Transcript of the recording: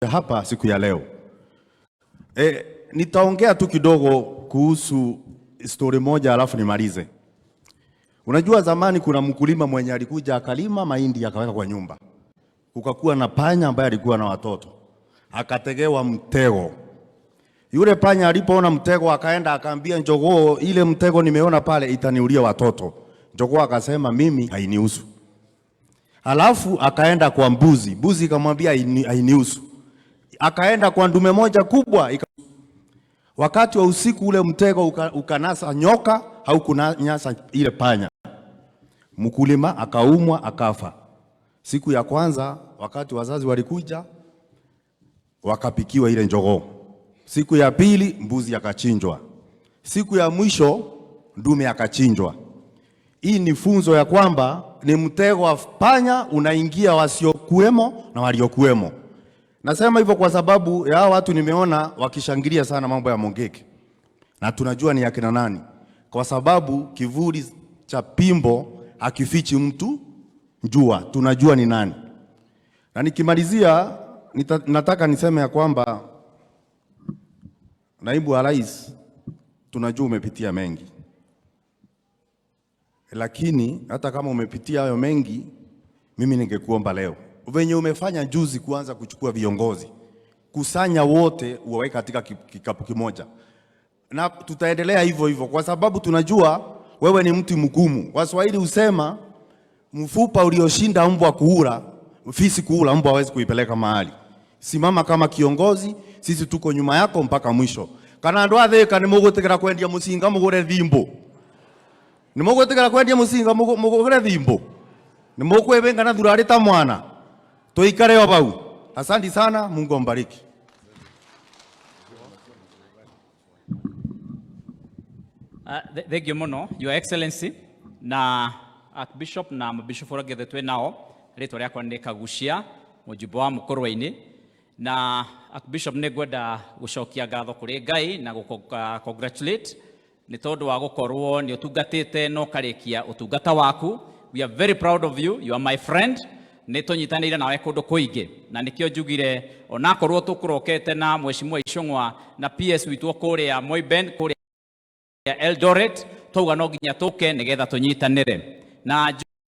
Hapa siku ya leo. Nitaongea tu kidogo kuhusu story moja alafu nimalize. Unajua zamani kuna mkulima mwenye alikuja akalima mahindi akaweka kwa nyumba. Kukakuwa na panya ambaye alikuwa na watoto. Akategewa mtego. Yule panya alipoona mtego akaenda akaambia njogoo, ile mtego nimeona pale itaniulia watoto. Njogoo akasema mimi hainihusu. Alafu akaenda kwa mbuzi, mbuzi ikamwambia hainihusu. Akaenda kwa ndume moja kubwa. Wakati wa usiku ule mtego ukanasa nyoka, haukunasa ile panya. Mkulima akaumwa akafa. Siku ya kwanza wakati wazazi walikuja wakapikiwa ile njogoo. Siku ya pili mbuzi akachinjwa. Siku ya mwisho ndume akachinjwa. Hii ni funzo ya kwamba ni mtego wa panya unaingia wasiokuwemo na waliokuwemo. Nasema hivyo kwa sababu ya hao watu nimeona wakishangilia sana mambo ya Mungiki. Na tunajua ni akina nani. Kwa sababu kivuli cha pimbo hakifichi mtu jua, tunajua ni nani. Na nikimalizia nataka niseme ya kwamba naibu wa rais, tunajua umepitia mengi. Lakini hata kama umepitia hayo mengi, mimi ningekuomba leo, venye umefanya juzi kuanza kuchukua viongozi, kusanya wote uwaweke katika kikapu kimoja. Na tutaendelea hivyo hivyo kwa sababu tunajua wewe ni mtu mgumu. Waswahili husema mfupa ulioshinda mbwa kuula, fisi kuula, mbwa hawezi kuipeleka mahali. Simama kama kiongozi, sisi tuko nyuma yako mpaka mwisho. Kana andu athika ni mugutikira kwendia mucinga mugure thimbo. Ni mugutikira kwendia mucinga mugure thimbo. Ni mukwibenga na thurari ta mwana. Tuikare o bau. Asante sana, Mungu ambariki. Thank you muno, Your Excellency, na Archbishop na mabishop arĩa othe twĩ nao. Rĩtwa rĩakwa nĩ Kagucia, mũjumbe wa Mũkũrwe-inĩ. Na Archbishop, nĩ ngwenda gũcokia ngatho kũrĩ Ngai na congratulate nĩ tondũ wa gũkorwo nĩ ũtungatĩte na ũkarĩkia ũtungata waku. We are very proud of you. You are my friend. Nĩ tũnyitanĩire nawe kũndũ kũingĩ na nĩkĩo njugire onakorwo tũkũrokete na Mheshimiwa Ichung'wa na PS witũ kũrĩa Moiben, kũrĩa Eldoret, twauga no nginya tũke nĩgetha tũnyitanĩre na